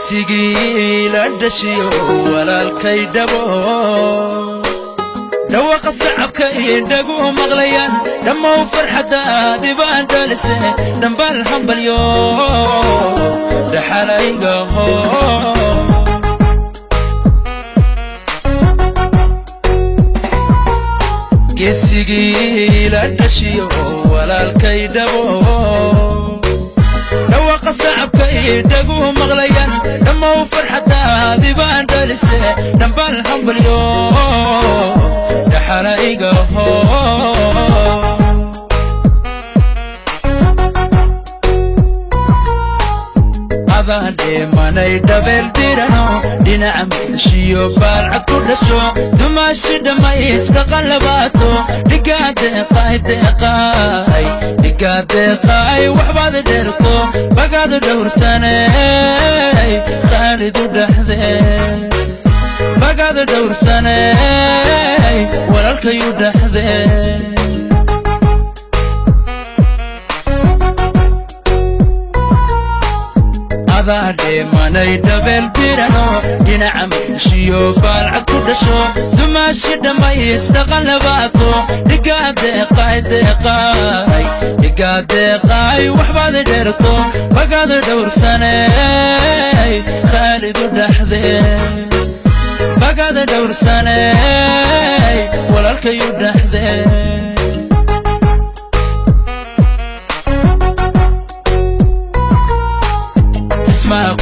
Geesigii la dhashiyo walaalkay dhabo dhawaqa sacabka indhagu maqlayaan dhammow farxadda dhibaan dhalise dhambaal hambalyo dhaxalayga hoo Geesigii la dhashiyo walaalkay dhabo dhawaqa sacabka indhagu maqlayaan dhammow farxadda dhibaan dhalise dhambaal hambalyo dhaxalayga hoo Adaan dheemanay dhabeel dirano dhinaca muqdishiyo baalcad ku dhasho dumaashi dhammays dhaqan labaato dhigaa deeqaay deeqaay dhigaa deeqaay waxbaad dheerto bagaad dhowrsanay khaalid u dhaxdee bagaad dhowrsanay walaalkay u dhaxdee Adaan dheemanay dhabeel dirano dhinaca muqdishiyo baalcad ku dhasho dumaashi dhammays dhaqan labaato dhigaa deeqaay deeqaay dhigaa deeqaay waxbaad dheerto bagaad dhowrsanay khaalid u dhaxdee bagaad dhowrsanay walaalkay u dhaxdee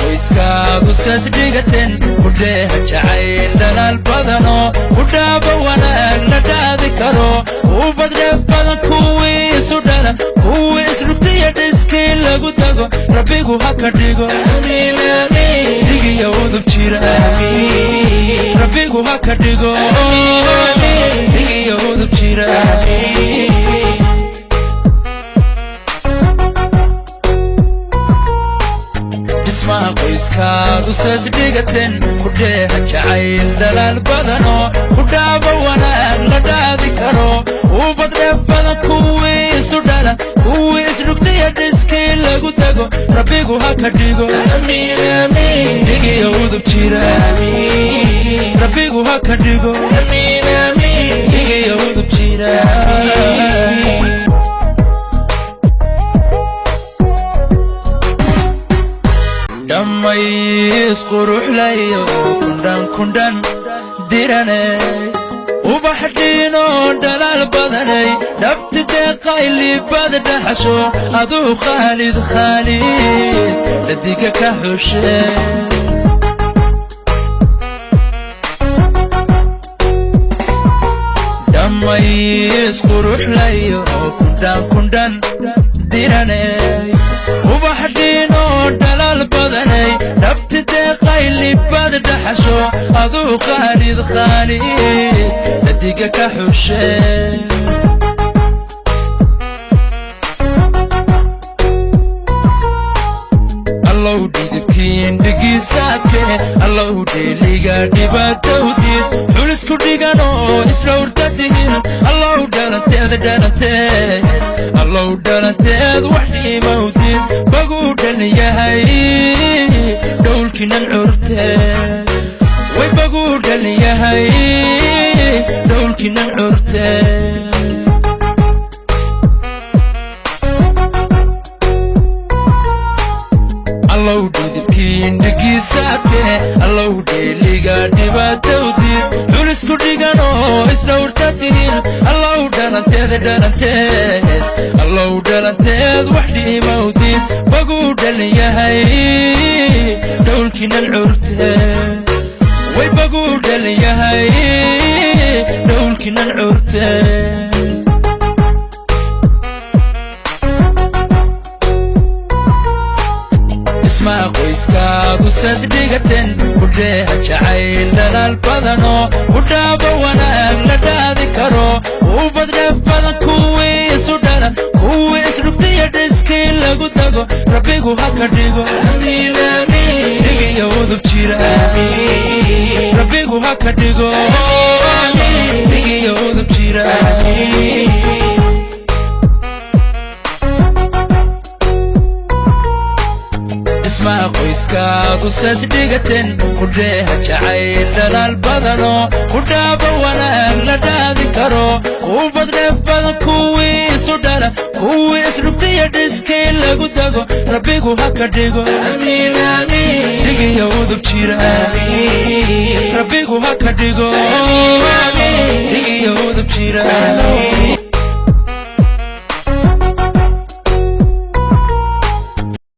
Qoyskaagu saas dhigateen kudheeha jacayl dhalaal badano kudhaaba wanaag la dhaadi karo ubad dheef badan kuwii isu dhala kuwii isrugtiya dhiskii lagu tago rabbigu ha ka dhigo dhigiya udub jira rabbigu ha ka dhigo dhigiya udub jira Qoyskaagu saas dhigateen kudheeha jacayl dhalaal badano kudhaaba wanaag la dhaadi karo ubad dheef badan kuwii isu dhala kuwii isrugtiya dhiskii lagu tago rabbigu ha ka dhigo dhigiya udub jira rabbigu ha ka dhigo dhigiya udub jira Dhammays quruxlayo kundhan kundhan diranay ubax dhiino dhalaal badanay dhabti deeqay liibad dhaxasho aduu khaalid khaalid dhadiga ka xushee Dhammays quruxlayo kundhan kundhan diranay ubax dhiino dhalaal badanay dhabti deeqay liibad dhaxasho aduu khaalid khaalid dhadiga ka xushee Allow dhidibkiin dhigiisaadke allow dheeliga dhibaatowdiid xulisku dhiganoo isdhowrta tihiin allow dhalanteed dhalanteed allow dhalanteed wax dhiimowdiid baguu dhan yahay dhowlkinan curtee way baguu dhan yahay dhowlkinan curtee Allow dhidibkiin dhigiisaadke allow dheeliga dhibaatowdiid xulisku dhiganoo isdhowrta tihiin allow dhalanteed dhalanteed allow dhalanteed wax dhiimowdiid baguu dhan yahay dhowlkinan curtee way baguu dhan yahay dhowlkinan curtee Qoyskaagu saas dhigateen kudheeha jacayl dhalaal badano kudhaaba wanaag la dhaadi karo ubad dheef badan kuwii isu dhala kuwii isrugtiya dhiskii lagu tago rabbigu ha ka dhigo dhigiya udub jira rabbigu ha ka dhigo dhigiya udub jira Dhismaha qoyska Qoyskaagu saas dhigateen, ku dheeha jacayl dhalaal badano, ku dhaaba wanaag la dhaadi karo, ubad dheef badan kuwii isu dhala, kuwii isdhugtiya dhiskii lagu dago, Rabbigu ha ka dhigo. Dhigiyo udub jira, Rabbigu ha ka dhigo. Dhigiyo udub jira.